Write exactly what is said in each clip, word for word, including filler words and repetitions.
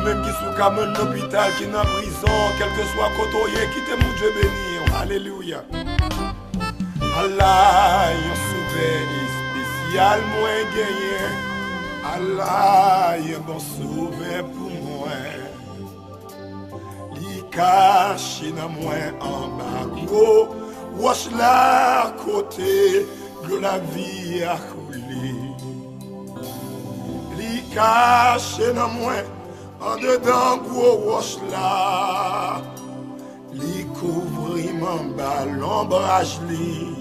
Menm ki sou kab, menm lopital, ki nan prizon, kèlkeswa kote w ye, kite Bondye beni w. Alelouya. Ala yon sovè espesyal mwen genyen. Ala yon bon sovè pou mwen. Li kache nan mwen anba gwo wòch la kote dlo lavi a koule. Li kache nan mwen andedan gwo wòch la. Li kouvri m anba lonbraj li.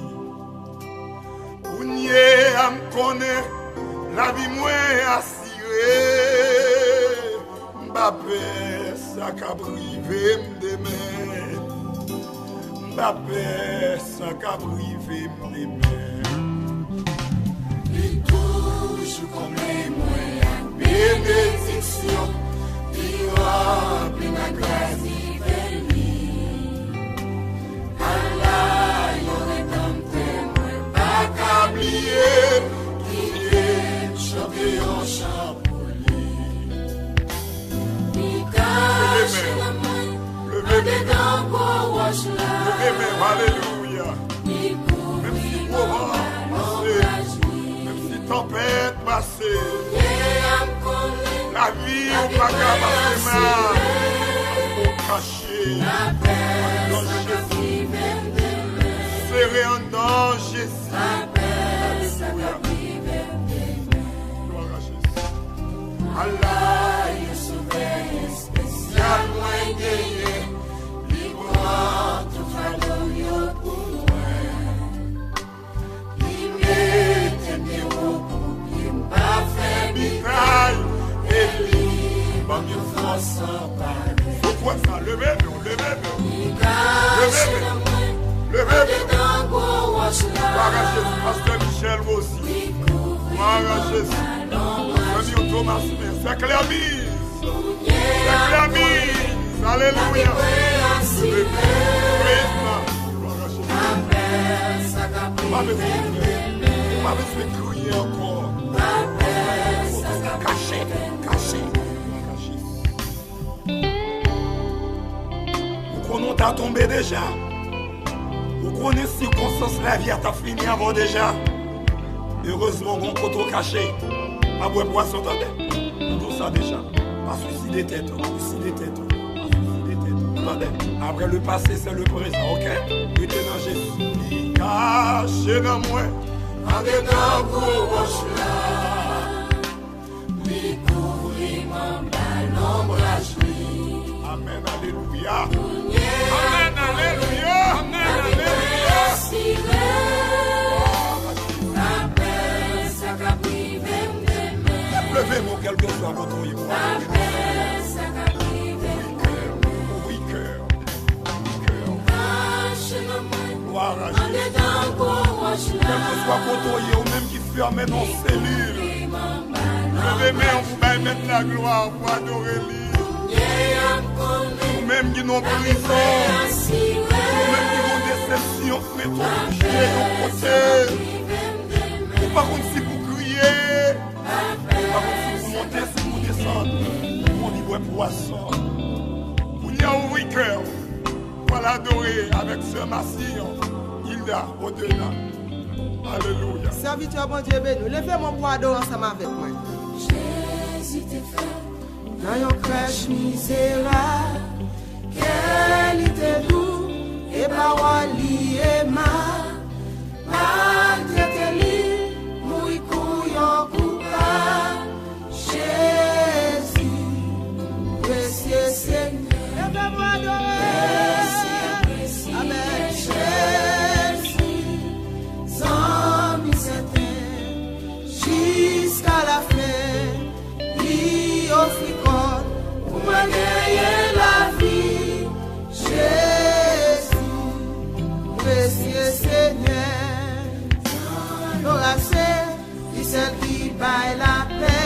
Kounye a m konnen lavi mwen asire. M pa pè sa k ap rive m demen. M pa pè sa k ap rive m demen. Li toujou konble mwen ak benediksyon. Li ranpli m ak gras divin li. Ala yon redanmtè mwen pa ka bliye, kite m chante yon chan pou li. Li kache nan mwen, andedan gwo wòch la. Leve men w, alelouya. Menm si gwo van pase, menm si tanpèt pase, lavi w pa ka pase mal. Ou kache andan Jezi. Sere andan Jezi. Alelouya. Glwa a Jezi. Ala yon sovè espesyal mwen genyen. Li pran tout fado yo pou mwen. Li mete m dewo pou pye m pa fè bitay. E li ban m yon fòs san parèy. Ou kwè sa? Leve men w, leve men w. Leve men w. Leve men w. Glwa a Jezi, pastè Michel Rosie. Glwa a Jezi. Zanmi w Thomas, men sè Clémy. Sè Clémy. Alelouya. Leve men w. Praise God. Glwa a Jezi. Ou pa bezwen plere. Ou pa bezwen kriye ankò. Kache, kache, kache. Ou konnen w ta tonbe deja. Ou konnen sikonstans lavi a t ap fini avè w deja. Erezman, w gen yon kote w kache. Pa bwè pwason, tande. M di w sa deja. Pa swiside tèt ou. Swiside tèt ou. Pa swiside tèt ou. Tande. Après le passé, c'est le présent, ok? Rete nan Jezi. Li kache nan mwen. Andedan gwo wòch la. Li kouvri m anba lonbraj li. Amèn, alelouya. Amèn, alelouya. Amèn, alelouya. Pa pè sa k ap rive m demen. Leve men w kèlkeswa kote w ye. Pa pè sa k ap rive m demen. Wi, kè. Wi, kè. Wi, kè. Glwa a Jezi. Kèlkeswa kote w ye, ou menm ki fèmen nan selil. Leve men w pou bay Mèt la glwa, pou adore li. Ou menm ki nan prizon, ou menm ki nan desepsyon, mete w kouche yon kote. Ou pa konn si pou kriye, ou pa konn si pou monte, si pou desann, pou w vin bwè pwason. Kounye a, ouvri kè w. Pou al adore avèk sè Masi, Hilda Odena. Alelouya. Sèvitè Bondye beni w. Leve men w pou adore ansanm avèk mwen. Jezi te fèt nan yon krèch mizerab. Kè li te dou e pawòl li emab. Maltrete li, mouri kou yon koupab. Jezi, presye Senyè. Leve men w adore. Presye, presye Jezi, zanmi sèten, jiska lafen, li ofri kò l pou mwen genyen lavi. Jezi, presye Senyè, adorasyon. Li sèl ki bay lapè.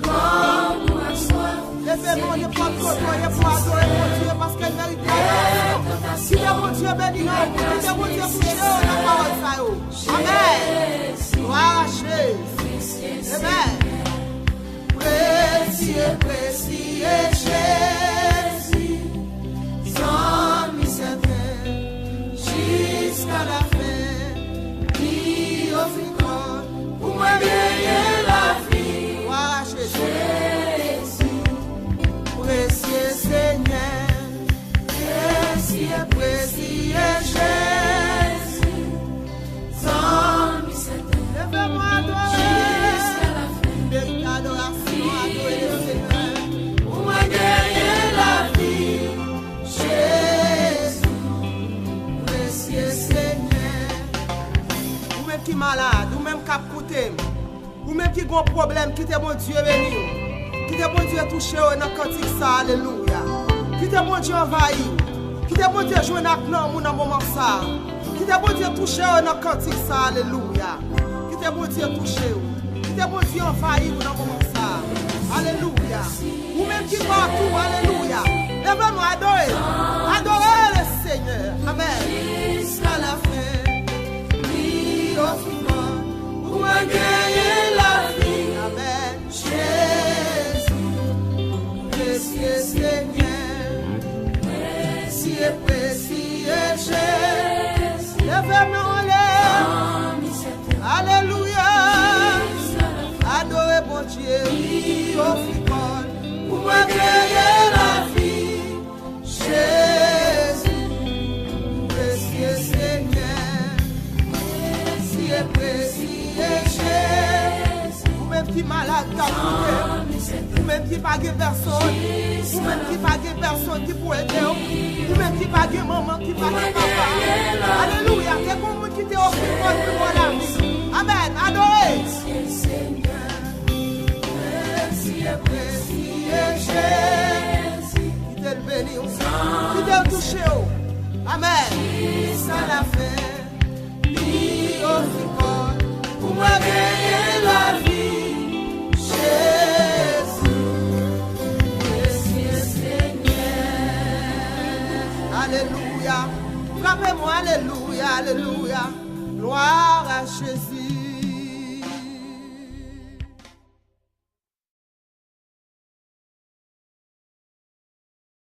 Kòm ou aswa. Leve men w nenpòt kote w ye pou adore Bondye, paske l merite adorasyon. Kite Bondye beni w. Kite Bondye touche w nan pawòl sa yo. Amèn. Glwa a Jezi. Amèn. Presye, presye malad, ou menm k ap koute m, ou menm ki gon pwoblèm, kite Bondye beni w. Kite Bondye touche w nan kantik sa, alelouya. Kite Bondye anvayi w. Kite Bondye jwenn ak nanm ou nan moman sa. Kite Bondye touche w nan kantik sa, alelouya. Kite Bondye touche w. Kite Bondye anvayi w nan moman sa. Alelouya. Ou menm ki patou, alelouya. Leve nou, adore. Adore le Seigneur. Amen. Jusqu'à la fin, li ofri kò l pou mwen genyen lavi. Amen. Jezi, presye Senyè, presye, presye Jezi. Leve men w anlè. Alelouya. Adore Bondye, li ofri kò l pou mwen genyen lavi. Jezi, presye Senyè, presye, presye Jezi. Ou menm ki malad, k ap koute. Ou menm ki pa gen pèsonn. Ou menm ki pa gen pèsonn ki pou ede w. Ou menm ki pa gen manman, ki pa gen papa. Alelouya. Te gon moun ki te ofri kò l pou w lavi. Amen. Adore. Kite l beni w. Kite l touche w. Amen. Jiska lafen, li ofri kò l pou mwen genyen lavi. Jezi, presye Senyè. Alelouya. Frape mwen, alelouya, alelouya. Glwa a Jezi.